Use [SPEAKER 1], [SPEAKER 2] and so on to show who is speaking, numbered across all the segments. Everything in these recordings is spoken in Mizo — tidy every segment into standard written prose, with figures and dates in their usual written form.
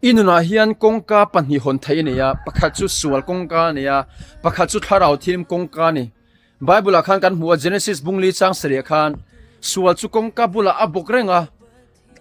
[SPEAKER 1] I nunah hian kawngka pahnih hawn theih a nei a, pakhat chu sual kawngka a ni a, pakhat chu thlarau thilim kawngka a ni. Bible-ah khan kan hmu a, Genesis bungli chang sarih khan sual chu kawngka bulah a bawk reng a,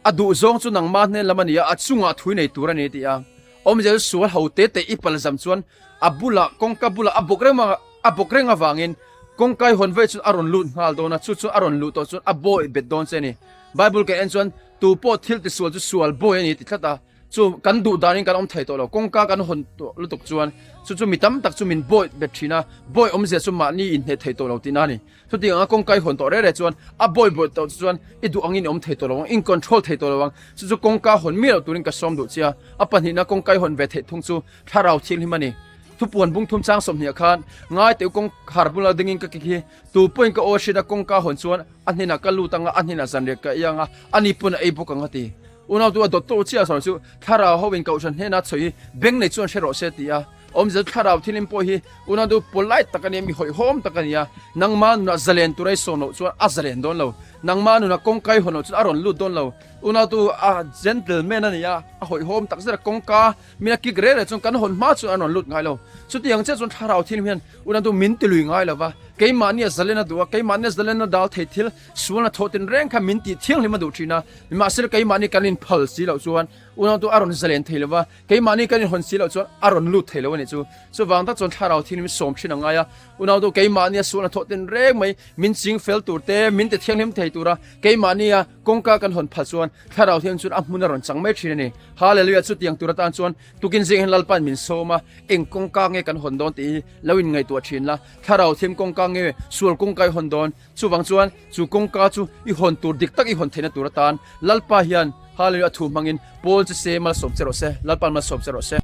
[SPEAKER 1] a duh zawng chu nangmah hnen lam a ni a, a chungah thui nei tur a ni tih a. Awmzia chu sual ho te te i palzam chuan a bulah kawngka bulah a bawk reng a, a bawk reng avangin kawngka i hawn vei chuan a rawn lut nghal dawn a, chu chu a rawn luh tawh chuan a bawi bet dawn che a ni. Bible kan en chuan tu pawh thil tisual chu sual bawi a ni ti tlat a, chu kan duh danin kan awm thei tawh lo, kawngka kan hawn tawh lutuk chuan chu chu mi tam tak chu min bawi bet thin a, bawi awmzia chu mahni inhneh thei tawh lo tihna a ni. Chutiang anga kawngka i hawn tawh reh reh chuan a bawi bawi tawh chu chuan i duh angin i awm thei tawh lo ang, in control thei tawh lo ang, chu chu kawngka hawn miah loh turin ka sawm duh che a, a pahnihna kawngka i hawn ve theih thung chu thlarau thianghlim a ni. Thupuan bung thum chang 20 ah khan ngai teuh kawngkhar bula dingin ka kik hi tu pawhin ka aw hriat a kawngka hawn chuan a hnenah ka lut anga a hnenah zanriah ka ei anga a ni pawn a ei bawk ang a ti. Unautu a dawt tawh chiah sawi chu thlarau ho in kohhran hnena chhawi hi beng nei chuan hre rawh se ti a. Awmzia chu thlarau thilim pawh hi unautu polite tak a nia, mi hawihhawm tak a nia. Nangma nunah zalen tur a i sawn loh chuan a zalen dawn lo. Nangma nunah kawngka i hawn loh chuan a rawn lut dawn lo. Unautu a gentleman a nia, a hawihhawm tak zet a kawngka min a kik reh reh chuan kan hawn hma chuan an rawn lut ngai lo. Chutiang chiah chuan thlarau thilim hian unautu min ti lui ngai lo va, keimahnia zalen a duh a, keimahnia zalen a dal thei thil Sualna thawh tin reng kha min tih thianghlim a duh thin a, nimahsela keimahni kan inphal si loh chuan unautu a rawn zalen thei lo va, keimahni kan inhawn si loh chuan a rawn lut thei lo a nih chu. Chuvang tak chuan thlarau thianghlim sawm thin a ngai a, unautu keimahnia sualna thawh tin reng mai min ching fel tur te, min ti thianghlim thei tura keimahnia kawngka kan hawn phal chuan thlarau thianghlim chuan a hmun a rawn chang mai thin a ni. Hallelujah! Chutiang tur atan chuan tukin zing hian Lalpa'n min sawm a, eng kawngka nge kan hawn dawn tih hi lo inngaihtuah thin la, thlarau thiam kawngka nge sual kawngka i hawn dawn? Chuvang chuan chu kawngka chu i hawn tur dik tak i hawn theihna tur atan Lalpa hian Hallelujah a thu hmangin Paul che se malsawm che rawh se, Lalpa'n malsawm che rawh se.